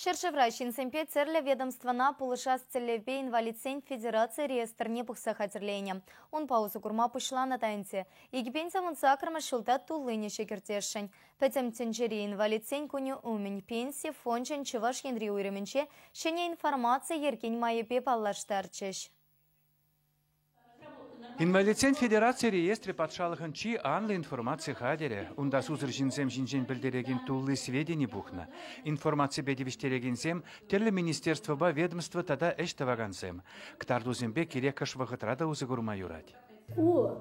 Ҫӗршывра ҫынсемпе тӗрлӗ ведомствӑна пулӑшас тӗллевпе инвалидсен федераци реестрне пухса хатӗрленӗ. Унпа усӑ курма пуҫланӑ та ӗнтӗ. 2018 ҫулта туллин ӗҫе кӗртесшӗн. Пӗтӗм тӗнчери инвалидсен кунӗ умӗн Пенси фончӗн Чӑваш Енри уйрӑмӗнче ҫӗнӗ информаци йӗркин майӗпе паллаштарчӗҫ. Инвалидсен федераци реестрӗ патшалӑхӑн чи анлӑ информаци хатӗрӗ. Унта сусӑр ҫынсем ҫинчен пӗлтерекен тулли сведени пухнӑ. Информаципе тивӗҫтерекенсем тӗрлӗ министерствӑпа ведомство тата ӗҫ тӑвакансем. Кӑтартусемпе кирек хӑш вӑхӑтра та усӑ курма юрать. Ку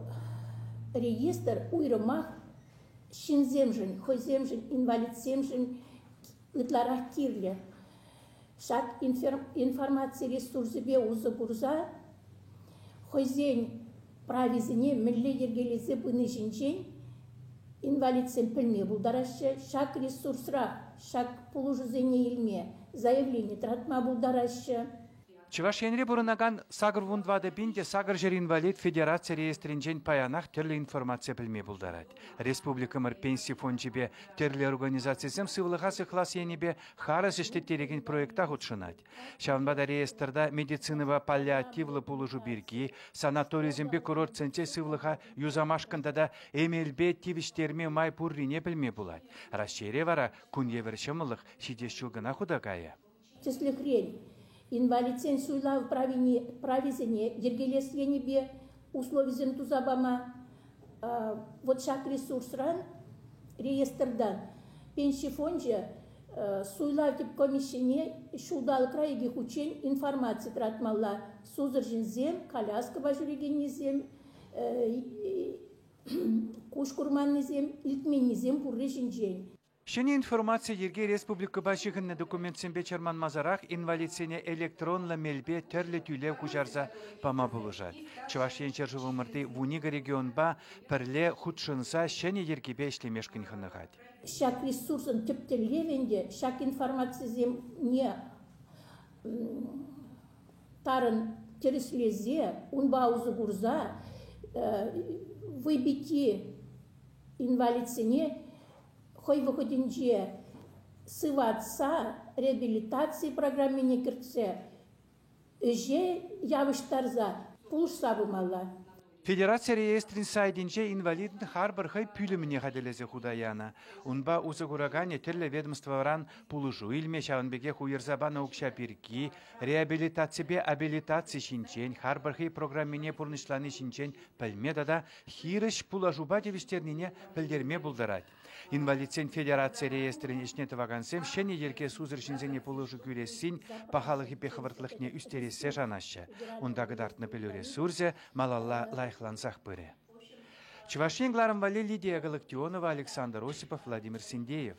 реестр уйрӑмах ҫынсемшӗн, хӑйсемшӗн, инвалидсемшӗн ытларах кирлӗ. Ҫак информаци ресурсӗпе усӑ курса хӑйсен прависене мӗнле йӗркелесе пыни ҫинчен инвалидсем пӗлме пултараҫҫӗ. Ҫак ресурсра ҫак пулӑшусене илме заявлени тӑратма пултараҫҫӗ. Чӑваш Енре пурӑнакан 84 пин те 800 инвалид федераци реестрӗнчен паянах тӗрлӗ информаци пӗлме пултарать. Республикӑмӑр пенси фончӗпе тӗрлӗ организацисем сывлӑха сыхлас енӗпе харӑс ӗҫлеттерекен проекта хутшӑнать. Ҫавӑнпа та реестрта медицинӑпа паллиативлӑ пулӑшу пирки, санаторисемпе курортсенче сывлӑха юсамашкӑн тата эмелпе тивӗҫтерме май пуррине пӗлме пулать. Раҫҫейре вара кун евӗр ҫӑмӑллӑх ҫитес ҫул кӑна хута кайӗ. Тӗслӗхрен, инвалидсен суйлав правине, прависене йӗркелес енӗпе условисем туса пама вот ҫак ресурсран, реестртан Пенси фончӗ суйлав тӗп комиссине ҫулталӑкра икӗ хутчен информаци тӑратмалла. Сусӑр ҫынсем, коляскӑпа ҫӳрекеннисем, куҫ курманнисем, илтменнисем пурри ҫинчен. Ҫӗнӗ информаци йӗрки республикӑпа ҫыхӑннӑ документсемпе чӑрманмасӑрах инвалидсене электронлӑ мелпе тӗрлӗ тӳлев куҫарса пама пулӑшать. Чӑваш Ен ҫӗршывӑмӑрти вуникӗ регионпа пӗрле хутшӑнса ҫӗнӗ йӗркепе ӗҫлемешкӗн хӑнӑхать. Ҫак ресурсӑн тӗп тӗллевӗ ӗнтӗ ҫак информацисене тарӑн тӗрӗслесе, унпа усӑ курса вӑйпитти инвалидсене хӑй вӑхӑтӗнче сыватса реабилитаци программине кӗртсе ӗҫе явӑҫтарса пулӑшса пымалла. Федераци реестрӗн сайтӗнче инвалидӑн харпӑр хӑй пӳлӗмне хатӗрлесе хута янӑ. Унпа усӑ кураканӗ тӗрлӗ ведомствӑран пулӑшу илме, ҫавӑн пекех уйӑрса панӑ укҫа пирки, реабилитаципе абилитаци ҫинчен, харпӑр хӑй программине пурнӑҫлани ҫинчен пӗлме тата хирӗҫ пулӑшупа тивӗҫтернине пӗлтерме пултарать. Инвалидсен федераци реестрӗн ӗҫне тӑвакансем ҫӗнӗ йӗрке сусӑр ҫынсене пулӑшу кӳрессин пахалӑхӗпе хӑвӑртлӑхне ӳстерессе шанаҫҫӗ. Унта кӑтартнӑ пӗлӳ ресурсӗ малалла лайӑхлансах пырӗ. Чӑваш Ен кӑларӑм валли Лидия Галактионова, Александр Осипов, Владимир Синдеев.